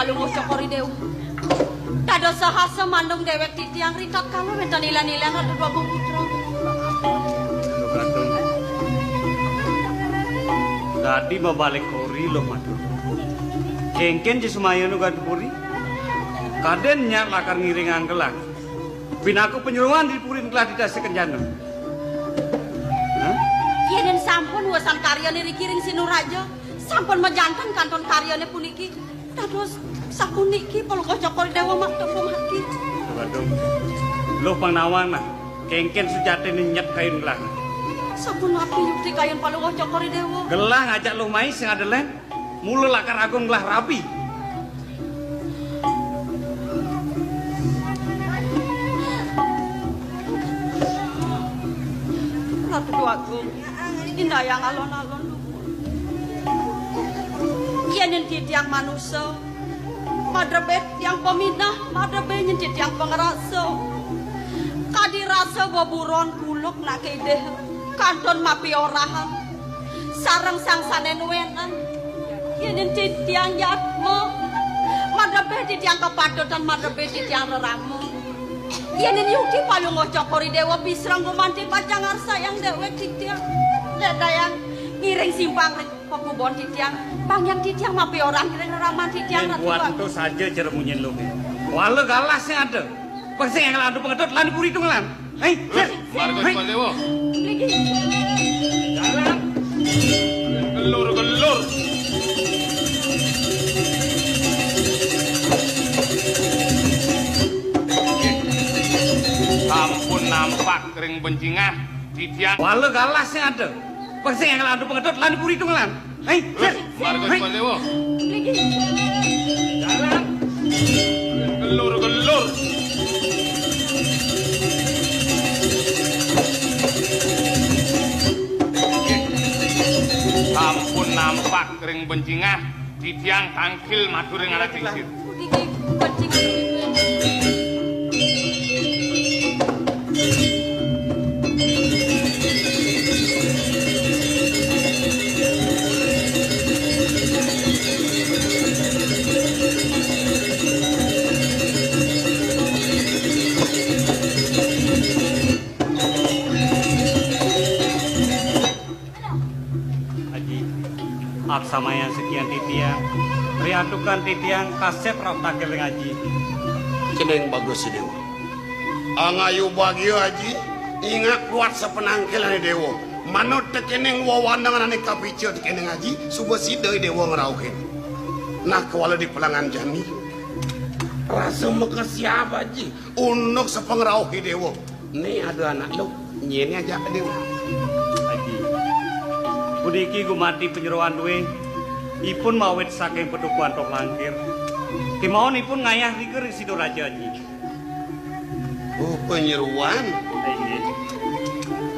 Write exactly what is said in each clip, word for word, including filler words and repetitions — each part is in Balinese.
Palungguh Cokor I Déwa. Dados sahasa mandung déwék titiang ri tatkala wénten ilén-ilén Ratu Déwa Agung Putra. Dadi mabalik kori, Luh Matur. Kénkén ja sumayana Gandapuri. Kadén nyak lakar ngiringang gelah. Pinaka panyeroan di puri gelah di Dasa Kencana. Hah? Yéning sampun wésan karyané riki ring Sinuraja, sampun majanten kantun karyané puniki. Dados sapuniki Palungguh Cokor I Déwa makta pamati. Waduh. Luh pang nawang nah, kénkén sujatiné nyet kayun gelah. Sapunapi yukti kayun Palungguh Cokor I Déwa? Gelah ngajak luh mai sing ada lén. Mula lakar agung gelah rabi. Ratu Agung, indayang alon-alon luhur. Yéning titiang manusa, madrebé titiang paminah, madrebé nyen titiang pangrasa. Kadi rasa beburon kuluk nak kidih, kantun mapiorahan. Sareng sang sané nuénan. Yéning titiang yatma, madrebé titiang kapatutan, madrebé titiang rerama. Yéning yukti Palungguh Cokor I Déwa bisreng gumanti pacang ngarsayang déwék titiang. Dék dayang ngiring simpang ring pakubon titiang. Panggihan titiang mapiorahan ring reraman titiang. Yén Ratu buat Agung. Ento saja cara munyin luh. Wala galah sing ada. Pasti yang ngelandu pengetut lan puri tunggalan. Héi, sir. Marga héi. Déwa. Jalan. Gelur-gelur. Sampun nampak ring bencingah, titiang. Wala galah sing ada. Pasti yang ngelandu pengetut lan puri tunggalan. Héi, sir. Marga héi. Déwa. Jalan. Gelur-gelur. Sampun nampak ring bencingah, titiang tangkil matur ring anak lingsir. Niki bencingah. Aji, aksamayang sikian titiang, riantukan titiang kasép rauh tangkil ring Aji. Cening bagus, Déwa. Angayu bagia, Aji, ingat kuat sapanangkilané Déwa. Manut tekéning wewanengan ané kapica tekéning Aji, suba sida Déwa ngrauhin. Nah, kewala di pelangan jani. Rasa makesiab, Aji. Unduk sapangrauh I Déwa. Né ada anak lu, nyéné ajak Déwa. Aji. Puniki gumanti panyeroan dué. Ipun mawit saking Padukuhan Toh Langkir. Kémaon ipun ngayah rika ring Sinuraja, Aji. Oh, panyeroan. Inggih.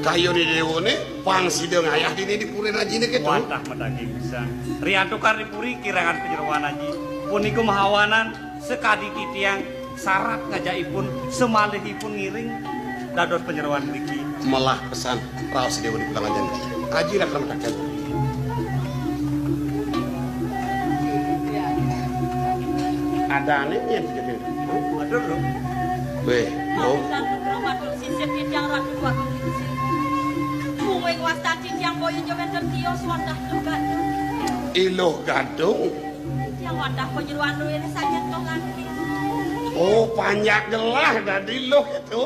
Kayun I Déwané pang sida ngayah dini di puri Ajiné kéto. Wantah madaging pisan. Riantukan di puri kirangan panyeroan, Aji. Punika mahawanan sakadi titiang sarat ngajak ipun, samalih ipun ngiring dados panyeroan mriki. Melah pesan raos Déwa di Pulangan Jani. Aji lakar mataken. Adané nyén jadi. Aduh, lho. Wéh, yo. Matur sisip titiang Ratu Agung Lingsir. Mungguing wastan titiang boya ja wénten tios wantah Luh Gadung. I Luh Gadung. Titiang wantah panyeroan luwih saking toh langkir. Oh, panjak gelah dadi luh itu.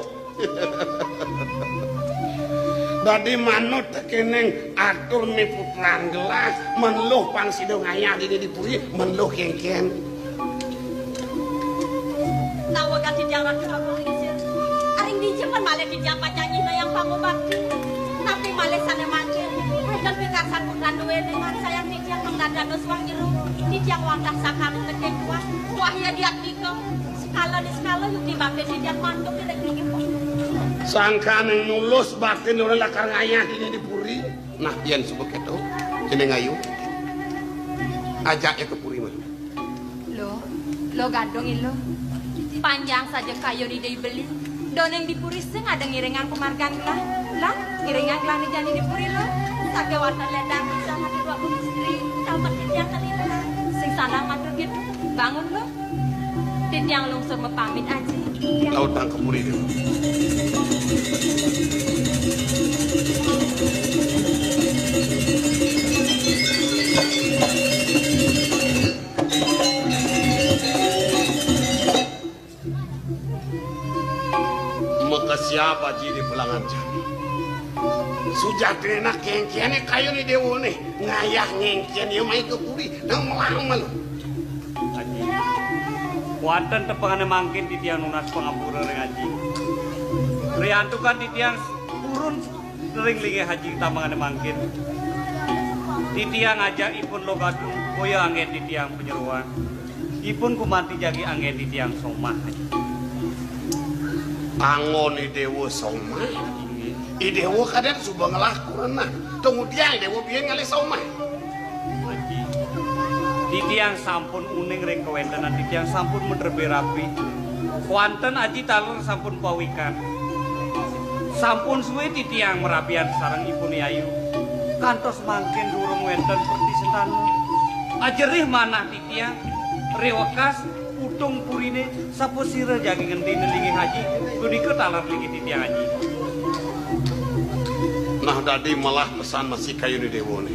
Dadi manut kéning atur miputran gelah, men luh pang sida ngayah dini di puri, men luh kénkén. Nawegang titiang Ratu Agung Lingsir. Aring dija men malih titiang pacang nyinayang pangubakti. Napi malih sané mangkin, wénten pikarsan putran duéné ngarsayang titiang mangda dados wah jero. Titiang wantah sakadi tekén kuat. Wah ya diatmika. Sekala niskala yukti bakti titiang mantuk di negeri. Sangkaning nulus bakti nulus lakar ngayah dini di puri. Nah, yén suba kéto, cening ayu. Ajak ya ka puri mah. Luh, Luh Gadung, I Luh. Panjang saja kayun Ida I Beli. Doning di puri sing ada ngiringang pamargan gelah. Lah, ngiringang gelahné jani di puri, Luh. Sakéwanten lédang bisa matur dua puluh istri. Tamat titiang kalintang. Sing sanang matur gitu. Bangun, Luh. Titiang lungsur mapamit, Aji. Titiang. Lautang ka puri, Déwa. Makesiab, Aji, di belangan jani. Sujatiné kéngkéné kayun Déwané, ngayah ngéngkén ia mai ka puri, nang melah malu. Aji, wantah tepengané mangkin titiang nunas pangampura ring Aji. Riantukan titiang purun ring linggih Aji tepengané mangkin. Titiang ajak ipun Luh Gadung, boya anggén titiang panyeroan. Ipun gumanti jagi anggén titiang somah. Anggon I Déwa somah. Inggih. I Déwa kadén suba ngelah kurenan. Tunggudiang I Déwa biin ngalih somah. Aji, titiang sampun uning ring kawéntenan, titiang sampun madrebé rabi. Wantah Aji taler sampun pawikan. Sampun sué titiang marabian sareng Ipuné Ayu. Kantos mangkin durung wénten preti sentana. Ajerih manah titiang, riwekas putung puriné, sapasira jagi ngentina linggih Aji, punika taler linggih titiang, Aji. Nah, dadi melah pesan masih kayun I Déwané.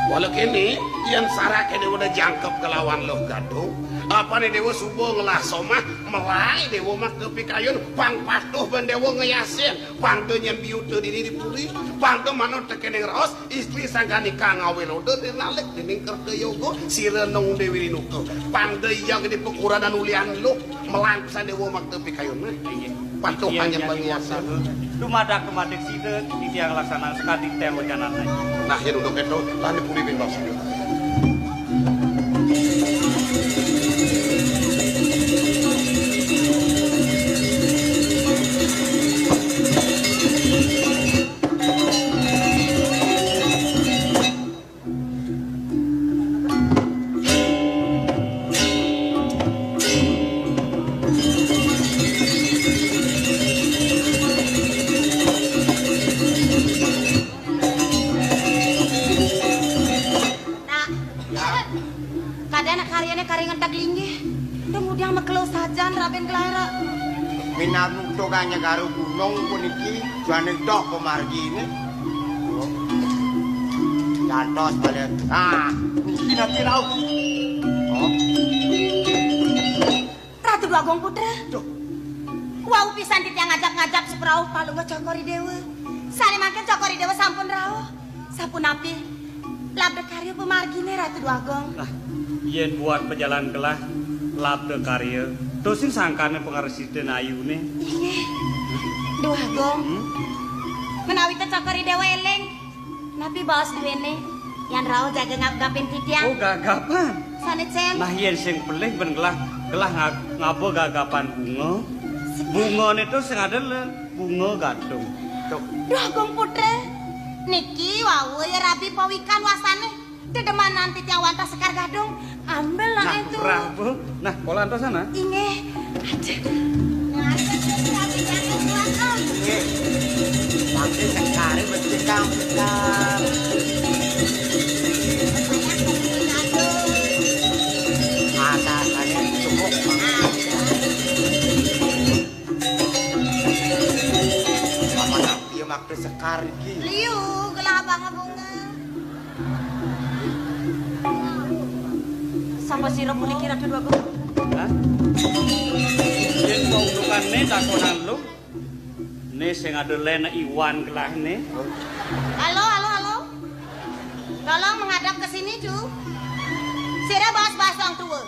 Wala kéné, yén saraké Déwa da jangkep kalawan Luh Gadung, apané Déwa suba ngelah somah, melah Déwa makta pikayun, pang patuh ban Déwa ngayasin, pang da nyén biuta dini di puri, pang da manut tekéning raos, istri sangkanika ngawé roda rinalik dening kerta yoga, sira nung Déwi Rinuka. Pang da ia gedé pakuranan ulihan Luh, melah pesan Déwa makta pikayun, nah. Inggih. Patuh. Titiang panjang nyai banyu wasaha. Dumadak dumadik sida, titiang laksanaan sakadi titiang wacanana. Nah, yén unduk kéto, lan di puri bin basa. Nah, kadén karyané kari ngenteg linggih. Tumudiang makelo sajan rabin gelara. Minab nutuganya garu gunung puniki, jani doh pamarginé. Dados balik. Nah, niki nanti rauh. Oh. Ratu Déwa Agung Putra. Duh. Wau pisan titiang ngajap-ngajap saprauh palungguh Cokor I Déwa. Sané mangkin Cokor I Déwa sampun rauh. Sapunapi labda karya pamarginé, Ratu Déwa Agung? Nah, yén buat pajalan gelah, labda karya, tusing sangkané pangarsita ayuné. Inggih. Déwa Agung. Hmm? Menawi té Cokor I Déwa éling, napi baos duéné? Yan rauh jaga ngapgapin titiang. Oh, gagapan. Sané cén? Nah, yén sing pelih ben gelah, gelah nga-, ngaba gagapan bunga. Bungané to sing ada lén bunga gadung. Tuh. Déwa Agung Putra. Niki wau ya rabi pawikan wasané. Dedeman nanti tiang wantah sekar gadung. Ambil lah. Nah, itu. Prabu. Nah, pola antosan, nah. Inggih. Aduh. Ngarep rabi gadung, Tuan. Inggih. Pakai sekar mesti kang sekar. Ada, ada cukup. Sama napi ya makta sekar iki? Liu, gelah abang bunga. Sapa sira puniki, Ratu Déwa Agung? Hah? Yén paundukané takonan lu, né sing ada lén iwan gelahné. Halo, halo, halo. Tolong menghadap ke sini, Ju. Sira baos-baos wong tua.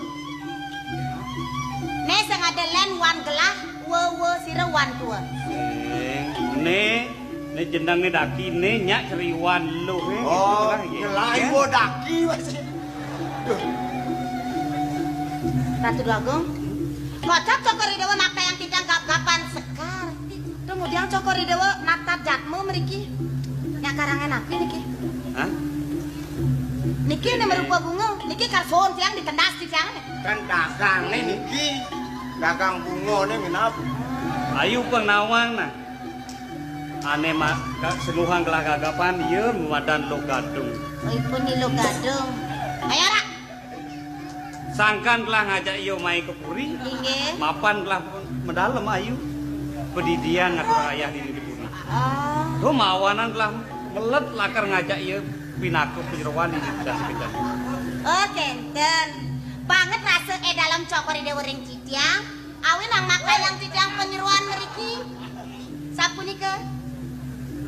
Né sing ada lén wan gelah, wa, wa, sira wan tua. Eh, né, né jenengé dakiné nyak ceriwan luh, eh, oh, gitu lah, ya. Nyelai ya. Wa daki masih. Duh. Ratu Déwa Agung, kocap Cokor I Déwa maktayang titiang gap-gapan sekar. Tumudiang Cokor I Déwa natad jatma mriki. Nyak karangan napi niki? Hah? Niki né marupa bunga, niki karson tiang ditendas titiang né. Kan dagangné niki, dagang bungané minab. Ayu pang nawang nah. Ané ma-, ka-, senguhang gelah gagapan, ya madan Luh Gadung. Oh, ipun ni Luh Gadung. Ayo, Rak. Sangkan gelah ngajak ia mai ka puri. Inggih. Mapan gelah medalem ayu. Padidian ngatur ayah dini di puri. Ah. Duh mawanan gelah melet lakar ngajak ia pinaka panyeroan dini dasa pidan. Oh, kenten. Banget rasa eh dalam cokor ide wering titiang. Awin nang makayang titiang panyeroan ngriki. Sapunika.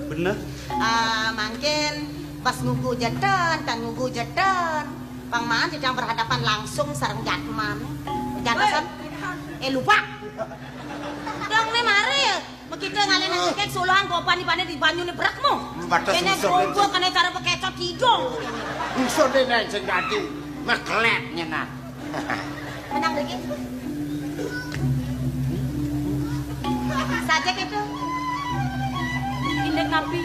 Bener. Ah, mangkin pas ngugu jeten, tan ngugu jeten. Pang maan titiang berhadapan langsung sareng jatman. Jantosan. Eh, lupa. Dong ne mare ya. Makita ngalih nang kek solohan gopan ibane di banyu ne brekmu. Batas kene gogo kene cara bekecot hidung. Usut dene sing dadi. Mekelet nyenah. Menang lagi. Saja gitu. Indik napi?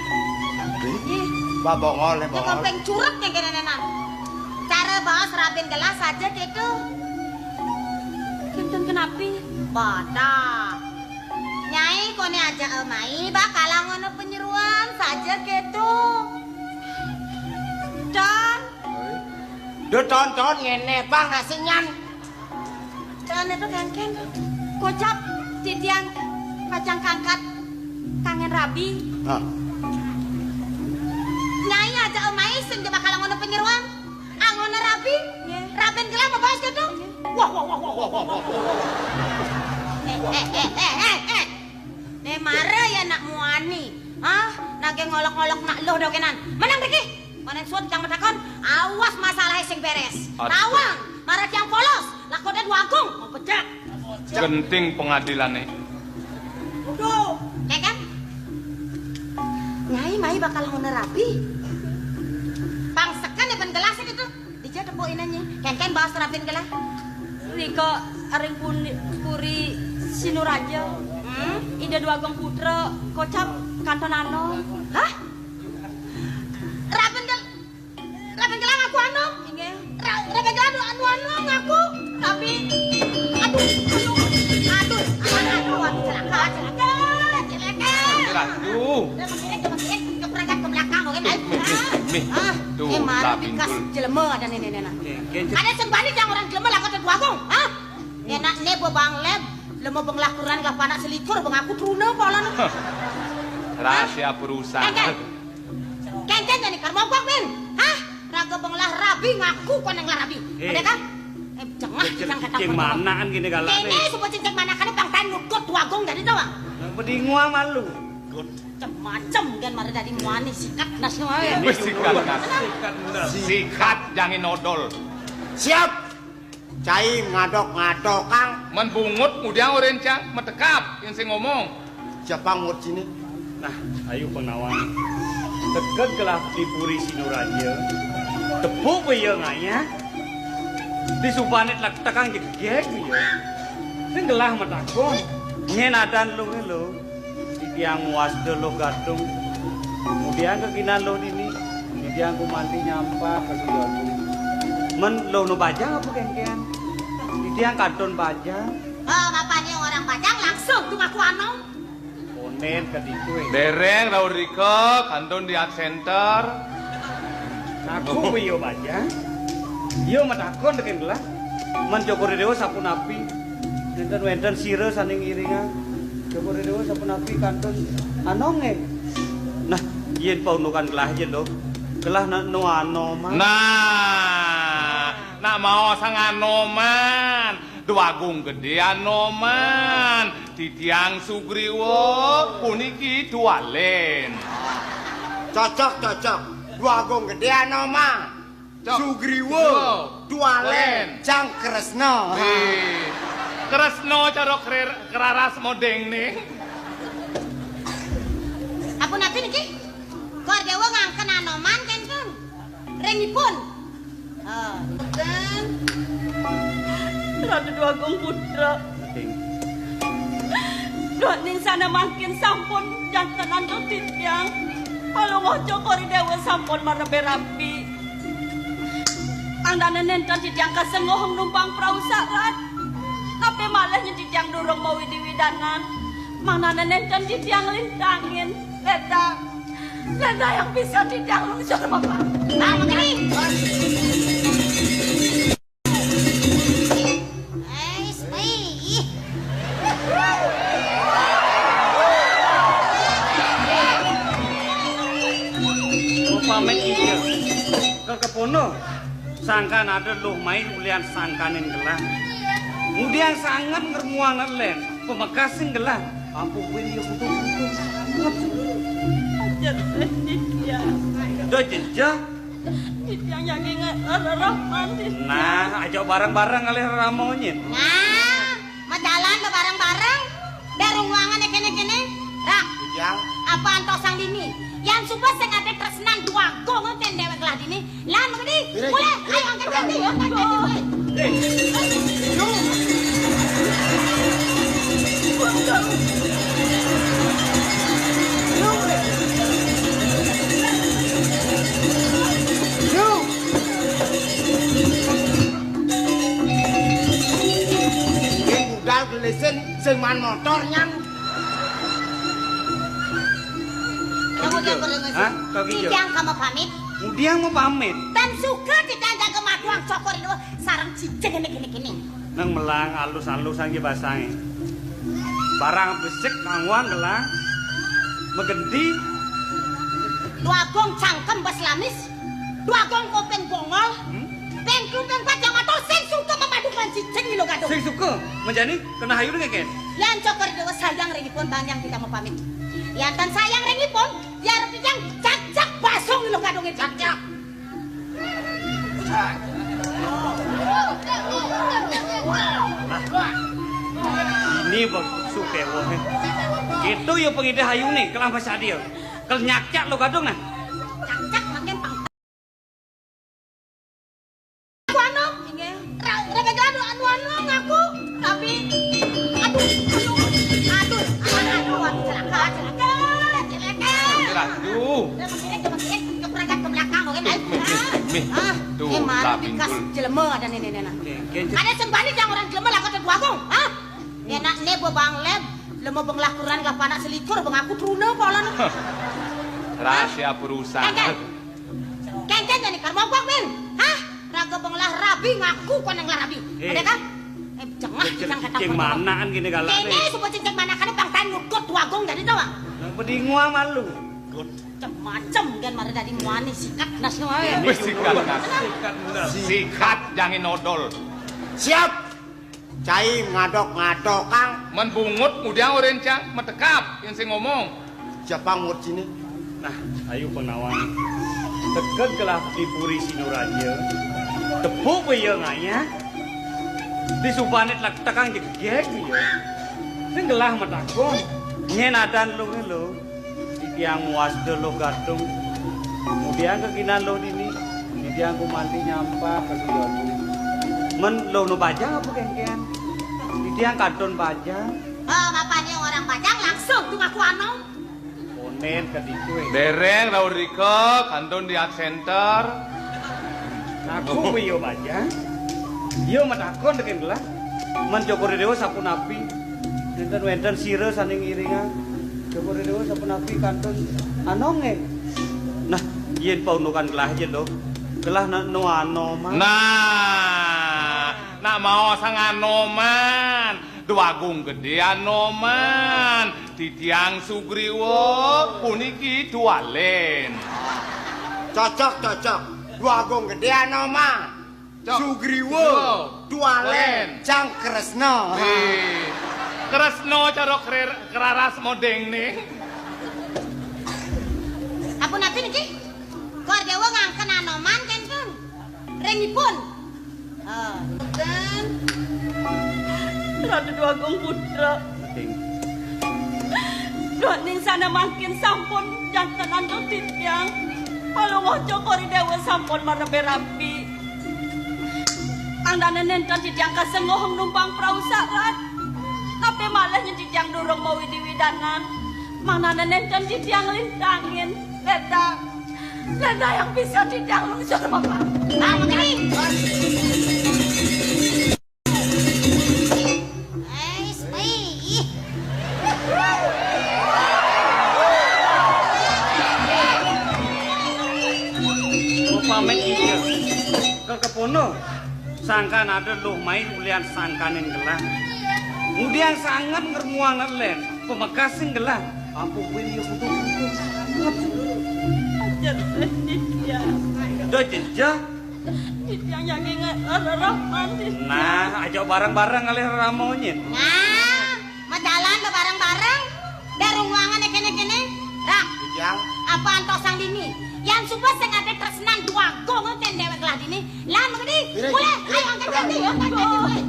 Ih, babongol, ya, bongol. Peng curut yang kene nenan. Cara baos rabin gelas saja gitu. Kinten kenapi? Pada. Nyai kone aja mai bakal ngono penyeruan saja gitu. Dan Duh, ton-ton ngene, Bang, nasi nyan. Soalnya tuh kengkeng kocap titiang pacang kangkat kangen rabi. Hah. Nyai aja omai sing dia bakal ngono penyeruan. Angono rabi. Nggih. Rabin gelah mau baos gitu. Nggih. Wah, wah, wah, wah, wah, wah, wah. Eh, eh, eh, eh, eh, eh. Ne mara ya nak muani. Hah? Nage ngolok-ngolok nak loh dokenan. Menang deki. Konen suat jang matakon. Awas masalah sing beres. Aduh. Tawang, mara tiang polos. Lakode dua agung, mau pecak. Genting pengadilane. Duh, ya kan? Nyai mai bakal ngono rabi. Pang seken ya ben gelas gitu. Dija tepuk inenye. Kengken baos rabin gelah. Rika aring puni-, puri Sinuraja. Hmm? Ida Dwagung Putra kocap kanton ano. Hah? Rabin gel-, rabin gelah ngaku ano? Inggih. Ra-, rabin gelah anu, anu, anu ngaku. Tapi, aduh, aduh, aduh, aduh, aduh, celaka, celaka, celaka. Ratu. Udah, makin, makin, ke perangkat ke belakang, oke, Mi, baik. Mi, Mi, Mi. Ah, Tuh, eh, mari Labing bikas Dul. Jelema ada nenek-nenek. Oke, oke. Ada sing balik yang orang jelema lah kata dua kong, hah? Enak ne bo bang leb, lema benglah kuran lah panak selikur bang aku truna polan. Hah. Rahasia perusahaan. Kengken. Kengken jani kar mogok, Ben. Hah? Raga benglah rabi ngaku kon yang lah rabi. Eh. Ada kan? Eh, jengah Cicing, cicing kata cicing mana kan gini galak kene nih. Suba cicing mana kan bang tan nukut dua gong dari doang. Bedinguang malu. Macem-macem kan mara dadi muani sikat nas wae. Ini sikat nas. Sikat nas. Sikat jangin odol. Siap. Cai ngadok-ngadok, Kang. Men bungut ngudiang oren cang, metekap, yang sing ngomong. Siapa ngut sini? Nah, ayo penawang. Teged gelah di puri Sinuraja. Tepuk pe ya ngaya. Di subane telak tekang jegeg ya. Sing gelah metakon. Nyen adan lu lo. Titiang muas deh lo gadung. Kemudian kekinan lo dini. Titiang ku mandi nyampah ke situ aku. Men lo no bajang apa kengken? Titiang kantun bajang. Oh, bapaknya orang bajang langsung tuh ngaku ano. Onen ke ditu, eh. Dereng Raurika kantun di Art Center. Aku ku yo bajang. Yo matakon deken gelah. Men Joko Dewa sapunapi? Nenten wenten sira saning iringan. Joko Dewa sapunapi kantun anonge. Nah, yen paunukan gelah aja lo. Gelah nak no ano mah. Nah, nak mau sang anoman. Dwagung Gedé Anoman, titiang Sugriwa, puniki Dualen. Cocok, cocok. Dwagung Gedé Anoman. Cok. Sugriwa. Sugriwa. Dualen. Dualen. Jang Kresna. Wih. Kresna cara krer-, keraras modeng nih. Ampun, ampun niki. Kor Dewa ngangken Anoman kenten. Ring ipun. Ah, kan. Ratu Dwagung Putra. Ding. Duaning sana mangkin sampun jantenan titiang. Palungguh Cokor I Dewa sampun marebe rabi. Mangdane nenten titiang kasengguh numpang prau sarat. Tapi malih nyen titiang durung mawidi-widanan. Mangdane nenten titiang lintangin. Leta. Leta yang bisa titiang lungsur, Bapak. Nah, begini. Kepono, sangkan ada luh mai ulian sangkanin gelah. Ngudiang sanget ngrmuang lén, pamekasing gelah. Ampuh kuwi ya butuh-butuh sanget. Aja, Titiang. Do jejeh. Titiang yakin ngarep mandi. Nah, aja bareng-bareng ngalih rerama nyén. Nah, majalan bareng-bareng. Darung wangan kéné-kéné. Rak. Iya. Apa antosang dini? Yan suba sing ade tresnan duagung ten déwék lah dini. Lan mengedi. Mulai, ayo angkat kaki, angkat kaki. Budal gelisin sing man motor nyang. Kamu dia berdengar. Hah? Kaki jo. Titiang kamu pamit. Ngudiang mau pamit. Dan suka titiang jaga maduang cokor itu sarang cicing ini gini-gini. Nang melang alus-alusan ki basangé. Barang besik nangwang gelang. Megendi. Duagung cangkem bas lamis. Duagung kopeng bongol. Hmm? Pengklu pengpat yang matur sing suka memadukan cicing milo gadung. Sing suka menjani kena hayu dengan ken. Yan cokor dewa sayang ringipun bang yang kita mau pamit. Yan tan sayang ringipun, ya arep yang cacak basung milo gadung cacak. Ini bang suke wong. Itu ya pengide hayu nih, kelah masih adil. Kel nyacak lo gadung nah. Cacak makin pang. Aku anu, inggih. Ra-, ra-, ra-, anu, anu, anu, ngaku. Tapi, aduh, aduh, aduh, aduh, aduh, celaka, celaka, celaka. Aduh. Udah, makin, udah, makin, ke perangkat ke belakang, oke, baik. Mih, mih, mih. Ah, tuh, eh, malah lapin, dikas tuh. Jelema ada nih, nih, nih, nah. Oke, oke, oke. Ada sing bani yang orang jelema lah kata duagung, ah? Enak nih, bo bang leb, lema benglah kurang lah panak selikur, bang aku truna polan. Rahasia perusahaan. Kengkeng. Kengkeng jani kar mogok, Min. Hah? Raga benglah rabi ngaku kon yang lah rabi. Eh. Ada kan? Eh, jengah, jengah kata cicing mana kan gini galak. Ini nih. Suba cicing mana kan bang tan ngukut duagung jadi tau, Bang? Yang pedinguang malu. Macem-macem kan mara dadi muani sikat nas wae. Ini sikat nas. Sikat jangin odol. Siap. Cai ngadok-ngadok, Kang. Men bungut ngudiang oren cang, metekap, yang sing ngomong. Siapa ngut sini? Nah, ayo penawang. Tegeg gelah di Puri Sinuraja. Tepuk ya ngaya. Di subane tlak tekang jegeg ya. Sing gelah metakon. Nyen adan lu lo. Titiang muas delo gadung. Kemudian kekinan lo dini. Titiang kumanti nyampah ke Sidoarjo. Men lo nu bajang apa kengken? Titiang kadon bajang. Oh, bapaknya orang bajang langsung tuh ngaku anu. Onen kaditu. Dereng Raurika kantun di Art Center. Aku kuwi yo bajang. Yo matakon deken gelah. Men Joko Dewa sapunapi? Nenten wenten sira saning iringan. Joko Dewa sapunapi kantun anonge. Nah, yen paunukan gelah aja lo. Gelah nak no anoman. Nah, nak mau sang anoman. Dwagung Gedé Anoman, titiang Sugriwa, puniki Dualen. Cocok, cocok. Dwagung Gedé Anoman. Cok. Sugriwa, Sugriwa. Dualen, Dualen. Cang Kresna. Nih. Kresna cara krer-, keraras modeng nih. Ampun, ampun niki. Kor Dewa ngangken Anoman kenten. Ringipun. Ah, dan Ratu Dwagung Putra. Ding. Duaning sana mangkin sampun janten antuk titiang. Palungguh Cokor I Dewa sampun marebe rabi. Mangdane nenten titiang kasengguh numpang prau sarat. Tapi malih nyen titiang durung mawidi-widanan. Mangdane nenten titiang lintangin. Leda. Leda yang bisa titiang lungsur, Bapak. Bang Menteri. Eh, ih. Mau pamit iya. Ke kepono. Sangkan ada luh mai ulian sangkaning gelah. Ngudiang sanget ngrmuang lén, pamekasing gelah. Ampuh kuwi ya butuh-butuh sanget. Aja, ya. Udah jejak. Titiang yakin ngarerah mandi. Nah, aja bareng-bareng ngalih rerama nyin. Nah, majalan bareng-bareng. Dah runguangan kéné-kéné. Rak. Titiang. Apa antosang dini? Yan suba sing ade tresnan duagung ten dewek lah dini. Lan mengedi. Mulai, ayo angkat kaki, angkat kaki.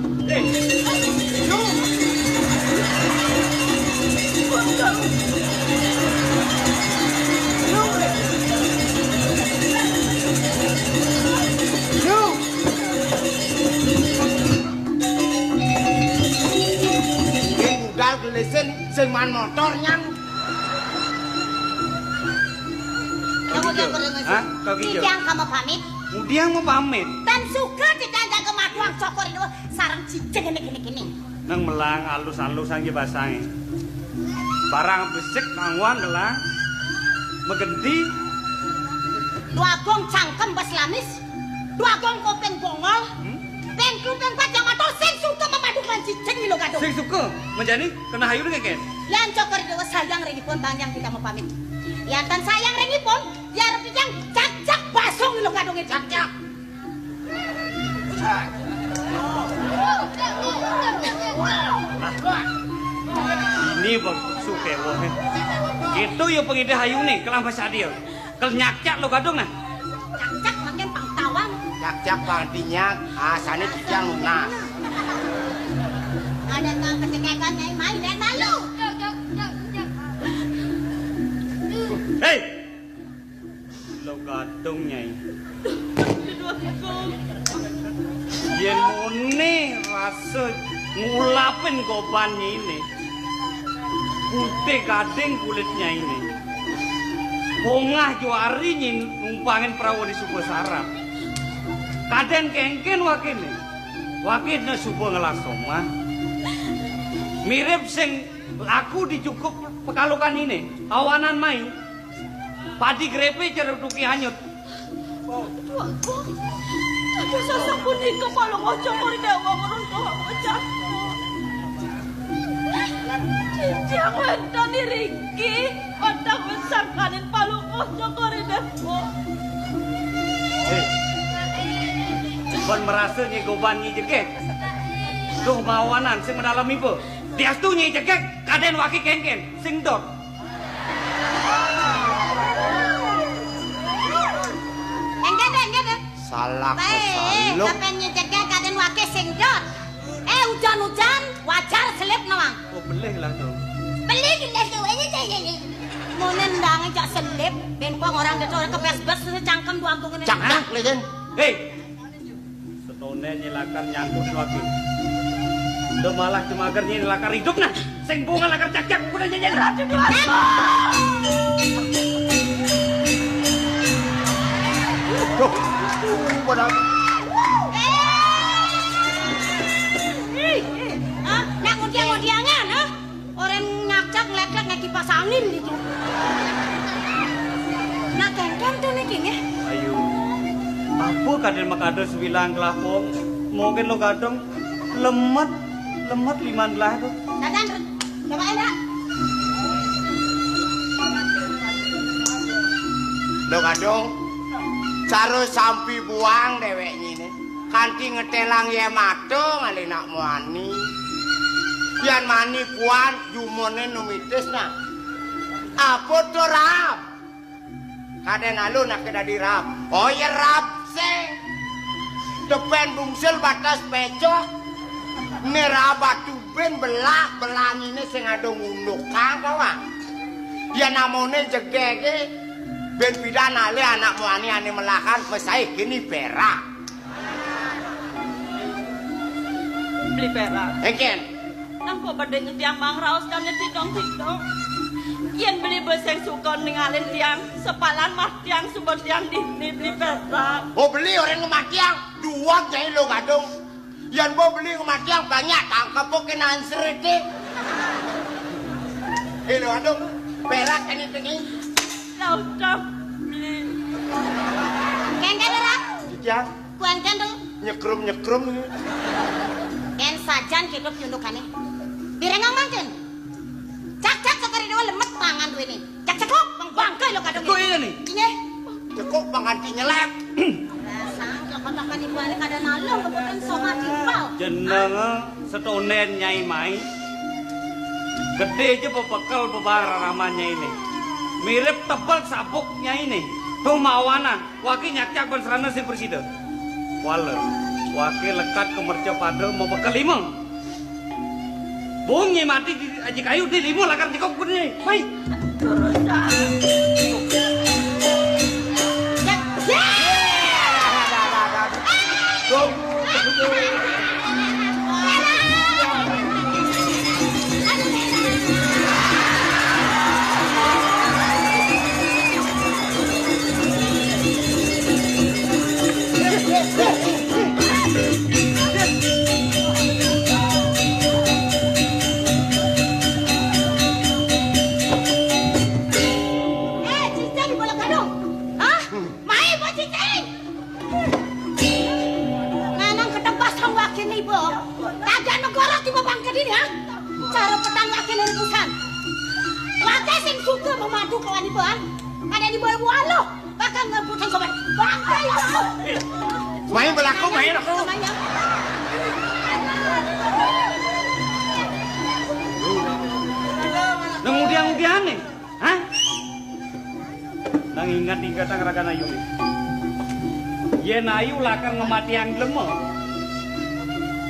Budal gelisin sing man motor nyang. Kamu jangan berdengar. Hah? Kau gitu? Titiang kamu pamit. Ngudiang mau pamit. Tan suka titiang jaga maduang cokor itu sareng cicing ini gini-gini. Nang melang alus-alusan ge basangé. Barang besik nangwan melang. Megenti. Duagung cangkem bas lamis. Duagung kopeng bongol. Hmm? Pengklu pengpat yang matur sing suka memadukan cicing Milo Gadung. Sing suka menjani kena hayu dengan ken. Yan cokor dewa sayang ringipun bang yang kita mau pamit. Yan tan sayang ringipun, ya repijang cacak basong Milo Gadung itu. Cacak. Ini bang suke wong. Gitu ya pengide hayu nih kelam sadia. Kel nyakcak lo gadung nah. Cakcak makin pang tawang. Cakcak pang tinyak, asane titiang lunas. Ada tang kecekekan nyai main dan malu. Hei, lo gadung nyai. Yen mone rasa ngulapin goban nyine. Putih gading kulitnya ini. Bongah juari nyin numpangin perahu di Suba Sarap. Kaden kengken wakine. Wakine suba ngelas omah. Mirip sing aku dicukup pekalukan ini. Awanan mai. Padi grepe cerutuki hanyut. Duh, aku. Aduh, sasapunika palungguh Cokor Dewa ngruntuhang wecahku. Cicing wénten iriki, wénten wit sangkaning palungguh Cokor Dewa. Hei. Kon merasa nyi goban nyi jegeg. Duh mawanan sing medalem iba. Diastu nyi jegeg, kaden waki kenken, sing dot. Enggak deh, enggak deh. Salah. Baik, kesaluk. Kapan nyejegek kaden wake sing dot. Eh, hujan-hujan, wajar selip nawang. Oh, belih lah tuh. Belih gini tuh, ini tuh, ini. Mone ndange cak selip, bengkong orang desa orang kepes-bes, terus cangkem dua angkung ini. Cak, cak, legen. Hei, Setone nyelakar nyangkut lagi. Udah malah cemager nyelakar hidup nah. Sing bunga lakar cak-cak udah nyanyi ratu dua. Duh. Padahal. Ih, ih, ah, nak ngudiang-ngudiangan, ah. Orang nyakcak ngeleklek nggak kipas angin gitu. Nah, kengkeng tuh nih, King, ya. Ayo. Apa kadén makada sebilang kelapong? Mungkin lo gadong lemet, lemet liman belah tuh. Dadan, coba enak. Lo gadong, cara sampi buang dewek nyine. Kanti ngetelang ye mata ngalih nak muani. Yan mani puan jumone numitis nah. Apa to rap? Kadén alun ake dadi rap. Oh ya rap sing. Depen bungsil batas pecok. Ne rap batu ben belah belangine sing ada ngundukang kawang. Ya namone jegege ben pidan alih anak muani ane melahan mesaih kini perak. Beli perak. Engken. Nang kok bedeng tiang mangraos dan nyetidong-tidong. Yen beli beseng suka ningalin tiang, sepalan mah tiang suba tiang dini beli perak. Oh, beli orang ngematiang, dua jai lo gadung. Yan bo beli ngematiang banyak tangkep bo kena ansrete. Eh, lo gadung, perak kani tengi. Lah udah beli. Kengken ora? Jijang. Kuengken tuh. Nyekrum-nyekrum. Ken sajan hidup nyundukane. Bireng mangkin. Cak-cak sekali dewa lemet pangan duwe ni. Cak cekok, bang bangke lo kadung. Kok ini nih? Iya. Cekok pangan di nyelek. Dasar, kok makan ibu ane kada nalung, kebutan somah timpal. Jeneng setonden Nyai Mai. Gedé ja bebekel bebahan raraman Nyai né. Mirip tebel sabuk Nyai né. Tuh mawanan, waki nyak-nyak ban serana sing presida. Wala, waki lekad ke mercapada mabekel lima. Bung Nyai mati di aji kayu, di lima lakar jikok gede. Mai. Eh, cicing bola gadung. Hah? Mai buat cicing. Nanang ketebas sang wakin ibu. Tajak negara tiba bangkit ini, ha? Cara petang wakin urusan. Laki sing suka memadu kawan ibu, ha? Ada di bawah waluh. Bakal ngebutan sobat. Bangkit ibu. Main belaku, main aku. Nang udiang-udiang nih. Hah? Nang ingat-ingat ang rakan ayu nih. Yén ayu lakar ngematiang dlema.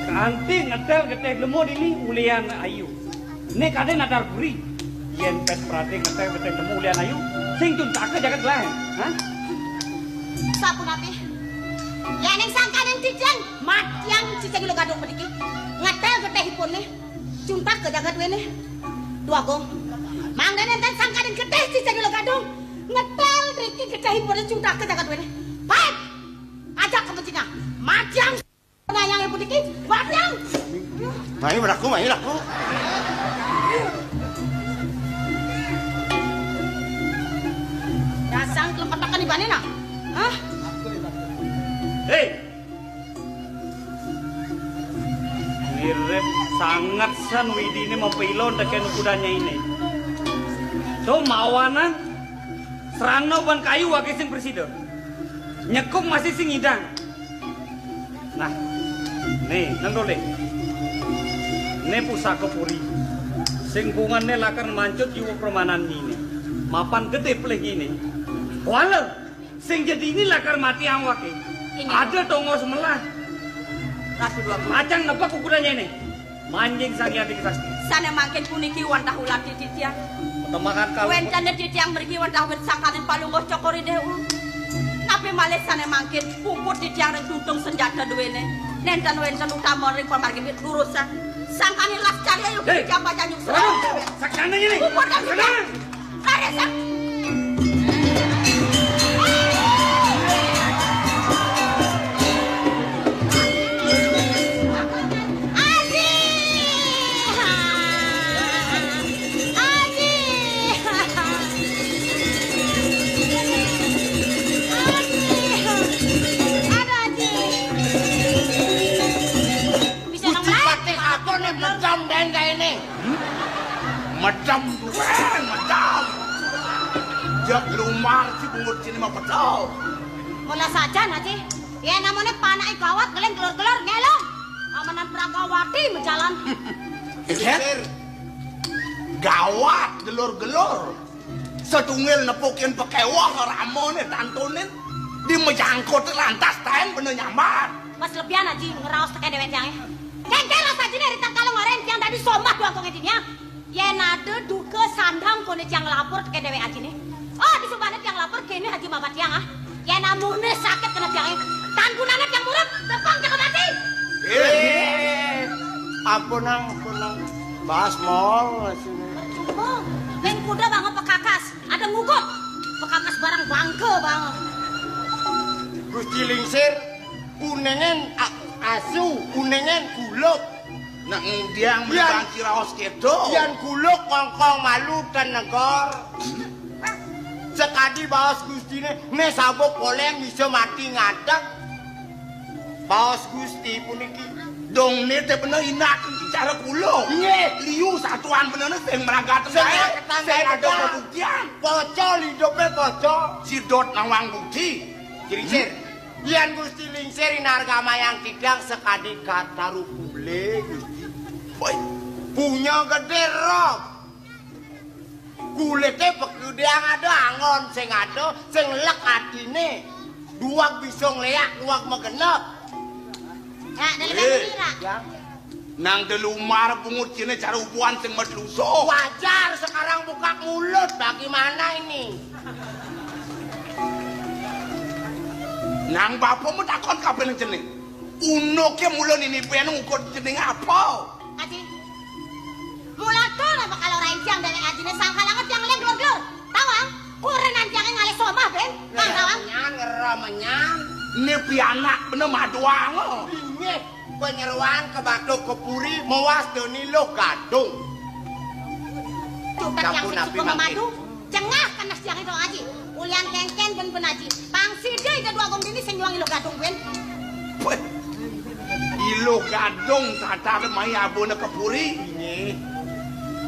Kanti ngedal getih dlema dini ulian ayu. Né kadén natar buri. Yén pét perhatiin ngedal getih dlema ulian ayu, sing tuntaka jagat lain. Hah? Sapunapi? Yéning sangkaning titiang matiang cicing lo gadung mediki. Ngedal getihipun né. Cuntak ke jagat wene. Tuagung. Mangda nénten sangkaning getih cicing lo gadung. Ngetel riki getihipun cuntak ke jagat wene. Baik. Ajak ke becinga. Majang nayang ibu diki. Majang. Mai beraku, mai laku. Dasang kelempetakan ibane nah. Hah? Hei. Mirip sanget san widine mempilon tekén kudannya ini. Tuh mawanan serana ban kayu wake sing presida. Nyekuk masih sing ngidang. Nah, nih, nang dole. Né pusaka puri. Sing bungane lakar mancut jiwa permanan ini. Mapan gedé pelih ini. Wala. Sing jadi ini lakar mati awake. Ini. Ada tongos melah. Ratu dua. Macang nebak ukurannya ini. Manjing Sang Hyang Diki Sakti. Sane mangkin puniki wantah ulam di titiang. Petemakan kalau wénten di titiang mriki wantah wit sangkaning palungguh Cokor Indih. Napi malih sane mangkin puput titiang ring tuntung senjata duwene. Nénten wénten utama ring pamargi mit lurusan. Sangkaning las carya yuk. Hei, titiang pacang nyuksrah. Waduh, sakjane ini. Puput dan titiang. Gusti Patih atur nih medam deng kayak ini. Medam duweng, medam. Jak lumar si bungut sini mah pecel. Mula saja, Haji. Ya, namanya panake gawat, ngeling gelor-gelor, ngelong. Amanan Pragawati mejalan. Sir, gawat, gelor-gelor. Sedungil nepukin pekewah ramone tantunin. Di mejangkut lantas taen bener nyambat. Pas lebihan, Haji, ngeraos teke dewek tiangnya. Kengkel lah saja nih, ritang kalau ngaren tiang tadi somah doang kong ya. Yén ada duka sandang koné tiang lapor tekén déwék ajiné. Oh, disubané tiang lapor kéné Haji mabat tiang ah. Yén amuné sakit kena tiangé. Tan gunané tiang murub, tepang tiang mati. Eh, ampun nang, ampun nang. Bahas mol sini. Percuma. Lain kuda banget pekakas, ada ngugut. Pekakas barang bangke banget. Gusti Lingsir, Kunengen a-, asu, kunengen guluk. Nak ngudiang yan, mendang ciraos kedo. Yan guluk kongkong malu ten negor. Sekadi baos gustine, me sabuk poleng bisa mati ngadeg. Baos gusti puniki. Dong ne te bener inak cara guluk. Nggih. Liu satuan bener sing meragat. Sing saya, meragat saya ada pembuktian. Pocol hidupe pocol. Sidot nawang bukti. Ciri-cir. Yén Gusti Lingsir inargamayang titiang sakadi kataru kulé, Gusti. Woi, punya gedé roh. Kulité pagedéang ada anggon, sing ada, sing lek atiné. Duwag bisa ngléak, duwag magenep. Ya, dari Eh. Bali, Ra. Ya. Nang delumar bungut kéné cara ubuhan sing matluso. Wajar sekarang buka mulut, bagaimana ini? Nang bapa mu takon kabéh nang jeneng. Unuké mula nini ben ngukud jeneng apa? Aji. Mula to napa kalau rancang dari ajiné sangkal anget yang lem glor-glor. Tawang, kurenan jangan ngalih somah, Ben. Mang Tawang. Nyan, ngeremenyan. Né pianak bener maduang. Inggih, penyeruan ke Batuk ke Puri, mewas deni lo gadung. Cukup yang Sampun sing napi cukup mangkin? Memadu. Cengah kanas jangan dong aji. Ulian kengken ben-ben aji. Pang sida ida dua gong dini sing nyuang iluh gadung, Ben. Wéh. Iluh gadung tatar mai abona ke Puri. Inggih.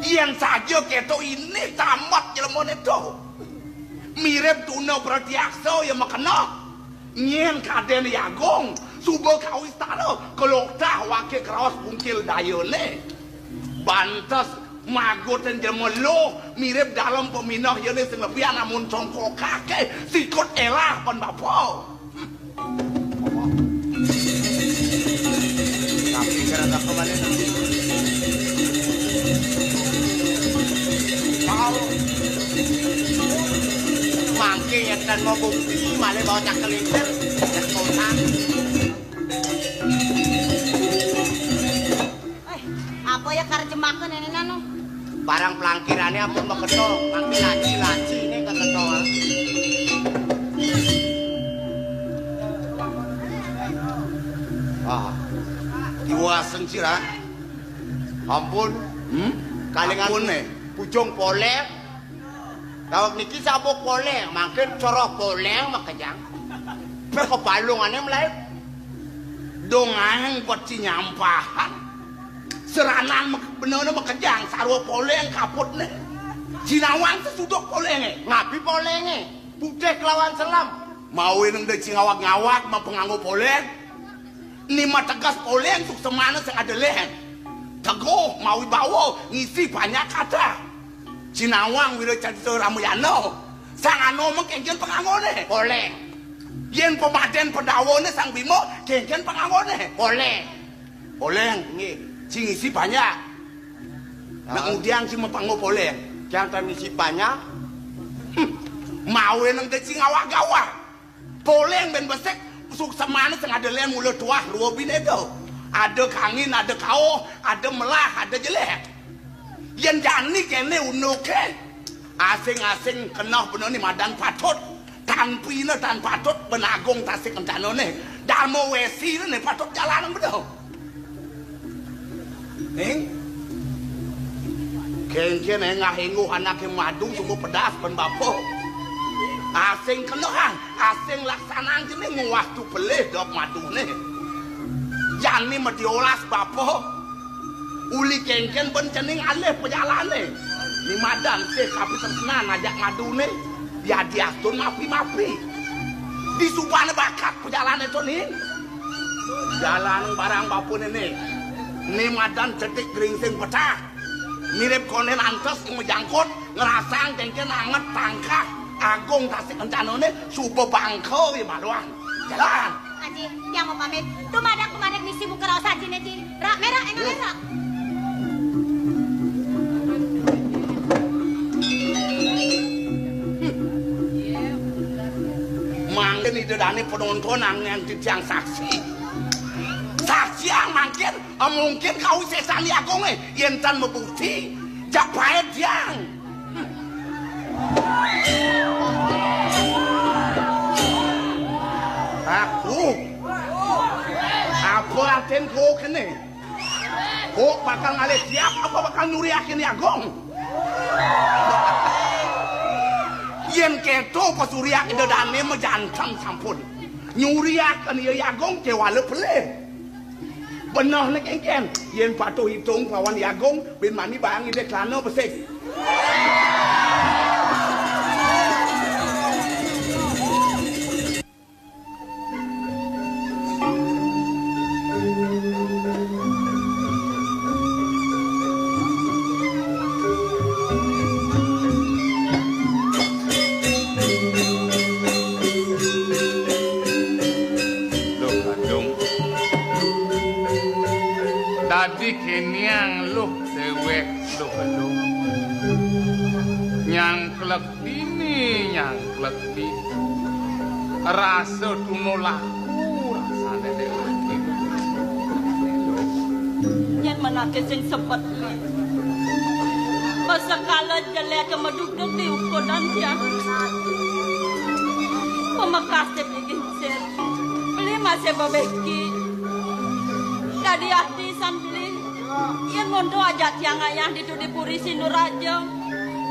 Yén saja kéto ini tamat jelemané to. Mirip tuna pratiaksa ya makena. Nyén kadén Aji Agung, suba kawistara, kelokdah waké kraos bungkil dayané. Bantes magutin jelema luh, mirip dalem paminah yané sing lebihan amun congkokaké, sikut elah pan bapa. Tapi kira tak kembali. Mau. Mangké yén tan mau bukti, malah bawa cak kelintir, ya kosan. Eh, apa ya karjemaken ini nanu? Barang pelangkirané ampun maketha, mangké laci-laci ini kaketha. Ah, diwaseng sira. Ampun. Hmm? Kalingan Ampun, né. Bujung polek. Daweg niki sabuk poleng, mangkin coroh poleng makejang. Kebalungané mlayu. Dongahing peci nyampahan. Seranan mek-, benana makejang, sarwa poleng kaputné. Jinawang sesuduk polengé. Ngabi polengé, putih kelawan selam. Mawi nang da cingawag-ngawag mapenganggo poleng. Ni mateges poleng suksemana sing ada lén. Teguh mawi bawa ngisi banyak kata. Jinawang wira carita Ramayana. Sang Anuma kéngkén panganggoné. Poleng. Yén pamadén Pandawané Sang Bima kéngkén panganggoné. Poleng. Poleng. Nggih. Sing ngisi banyak. Nek Ah. Ngudiang sing mapanggo poleng. Jang tan ngisi banyak. Hmm. Mawi nang da cingawag-ngawag. Poleng bén besik, suksemané sing ada lén mula tuah rua binéda. Ada kangin, ada kauh, ada melah, ada jelék. Yén jani kéné unduké, asing-asing keneh bener ni madan patut, tanpina tan patut ben agung tasik kencanané. Darma wesiné patut jalanan bener. Ning. Kéngkén éngah-éngguh anaké madu suba pedas bén bapa. Asing kenehang, asing laksanang jené nguwah tu pelih dok maduné. Jani madiolas bapa. Uli kéngkén bén cening alih pejalané. Ni madan sih kapitresnan ajak maduné. Yadiastun mapi-mapi. Disubané bakat pejalané to, Ning. Jalan barang bapané né. Ni madan cetik gringsing petah. Mirip konén antes sing majangkut, ngrasang kéngkén anget tangkah agung tasik kencanané, suba bangka ya maluan. Jalan. Aji, tiang mau pamit. Tumadak, tumadak misi muka raos ajiné, Ji. Rak, merak, enggak merak. Mangkin ida dané penonton angin titiang saksi. Saksiang mangkin, eh, mungkin kau sesan Aji Agungé, yén tan mabukti, jak paéd tiang. Aku. Apa artin kok kéné? Kok bakal ngalih siap apa bakal nyuriakin Aji Agung? Yén kéto pasuriak ida dané majanten sampun. Nyuriakin Aji Agung kéwala pelih. Benehné kéngkén, yén patuh itung pawan Aji Agung, bin mani barang ida klana besik. Nyangklek dini, nyangklek dini. Rasa tuna laku, rasane dek laki. Yen menake sing sebet, Li. Masekala jelek ke meduduk di ukudan tiang. Pemekase digincir. Beli masih bebeki. Dadi ati san beli. Yen ngondo ajak tiang ayah ditu di Puri Sinduraja.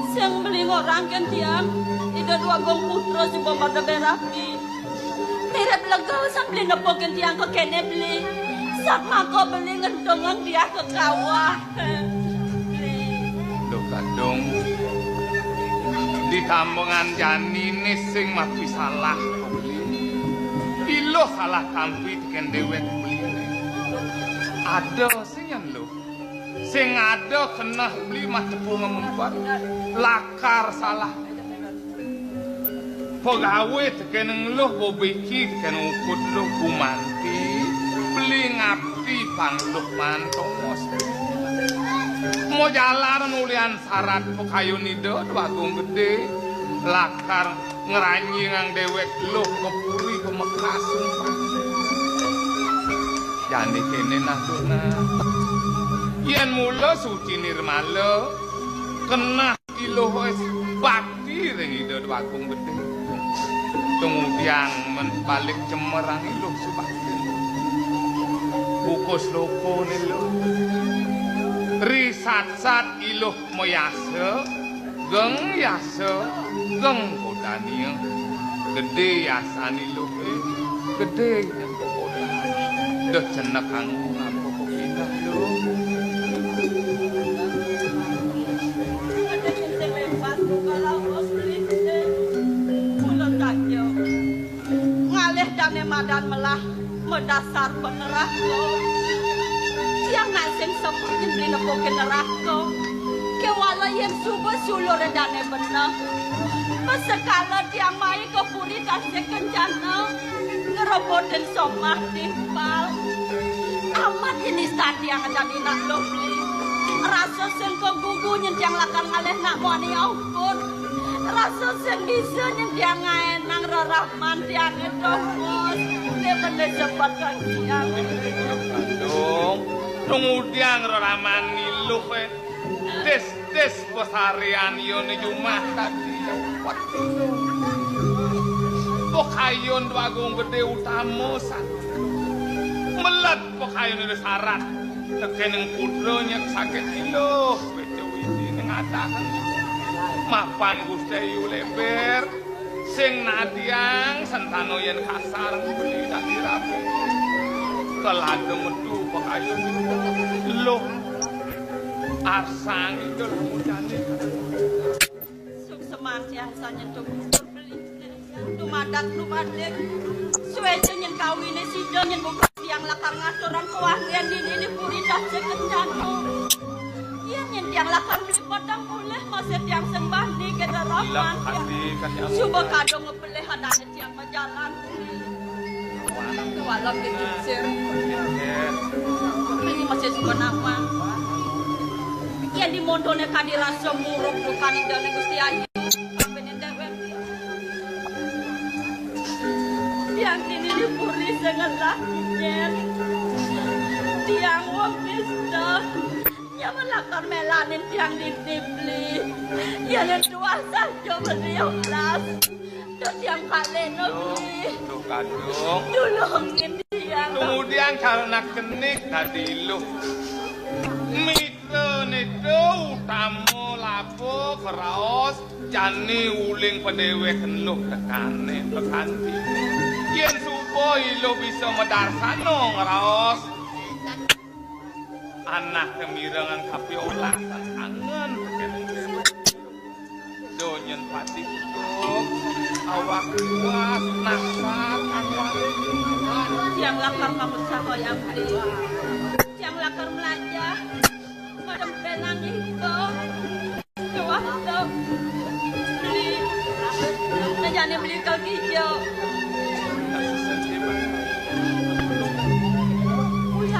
Sing beli ngorangken tiang, Ida Dwagung Putra suba mada berapi. Mirip lega san beli nepukin tiang ke kene beli. Satmaka beli ngentungang tiang ke kawah. Duh, Kadung. Ditambengan janine sing mapi salah, beli. Iluh salah tampi teken dewek beli. Ada sing nyen lu. Sing ada keneh beli mah tepung ngemempat. Lakar salah. Pegawe teken ngluh bobeki teken ukut luh gumanti. Beli ngabdi pang luh mantongos. Mau jalan ulian syarat pekayun Ida Dwagung Gede. Lakar ngranjingang dewek luh ke puri ke Mekas sumpah. Jani kene natuna. Yen mula suci nirmala, kenah iluh wis bakti ring Ida Dwagung Gede. Tumudiang men balik cemerang iluh subakti. Bukus loko niluh. Risat-sat iluh mayasa, geng yasa, geng kodania. Gede yasani luh, gede nyengko kodan. Duh cenek kang ngapa kok pindah, Luh? Ngalih dane madan melah madasar peneraka. Tiang nak sing sepuh yen dinepukin neraka. Kewala yen suba sulure dane beneh. Pasekala tiang mai ke puri tasih kencana. Ngerobotin somah timpal. Amat ini tiang dadi nak luh beli. Rasa sing kegugu yen tiang lakar ngalih nak muani ampun. Rasa sing bisa yen tiang ngaenang rerahman tiange tongos. Ne bener sepat kang tiang. Dong, tumudiang rerahman niluh, eh. Tis-tis pasarian yone jumah tadi. Pekayun Dwagung Gede utama san. Melet pekayun ida sarat. Tekening putra nyek sakit iluh. Beca widi ning adahan. Mapan Gusti Ayu Leber. Sing nadiang sentano yen kasar beli dadi rapi. Kelada metu pekayun luh. Arsang itu lamun jane. Sukseman tiang sanyen tutur beli. Dumadak dumadik. Suwece nyen kawine sida nyen buka tiang lakar ngaturang kawanggen dini di puri dasa kencana. Yen nyen tiang lakar mlipatang mulih masih tiang sembah ni kederapan. Suba kadung ngepelih adane tiang majalan. Walau dikincir. Ini masih suka nawang. Yen di mondone kadi rasa muruk rupane dene Gusti Ayu. Apene dewek. Tiang dini di puri sing ngelah nyen. Tiang wong nista. Nyaman lakar melanin tiang dini beli. Yen tuah saja beli olas. Duh tiang kaleno beli. Duh, Kadung. Tulungin tiang. Kemudian karena kenik tadi lu. Mitra nita utama laba keraos jani uling padewek luh tekane pekanti. Yen suba iluh bisa madarsana ngraos. Anak kemirengan kapi olah angen. Donyen pati idup, awak kuat, nasar, awak. Tiang lakar ngamut sahoyam beli. Tiang lakar melajah. Madem pelang iko. Tuah tu. Beli. Najane beli kaki jo.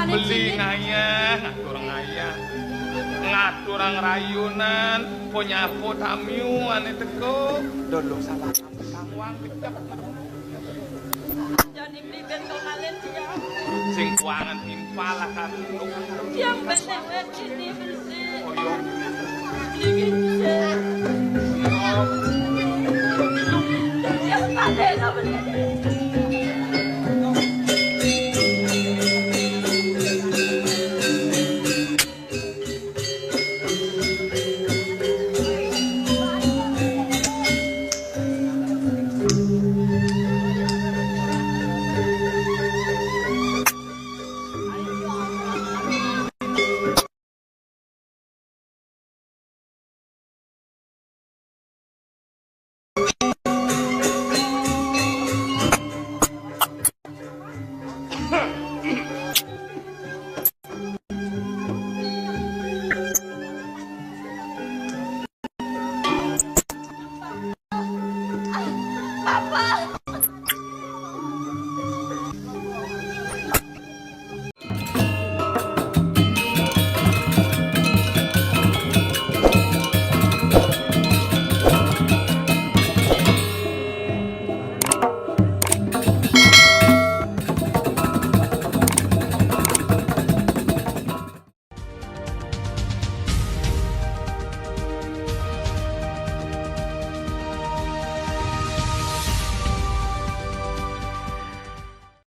Beli ngayah, ngatur ngayah. Aturang rayunan, ponyapo tamiu ane teka. Dulu salah kangwang kecep. Jadi piken kok ngalih dia. Sing kuangan timpal akan. Yang penting wet ini bersih. Oh, iya. Ini bersih.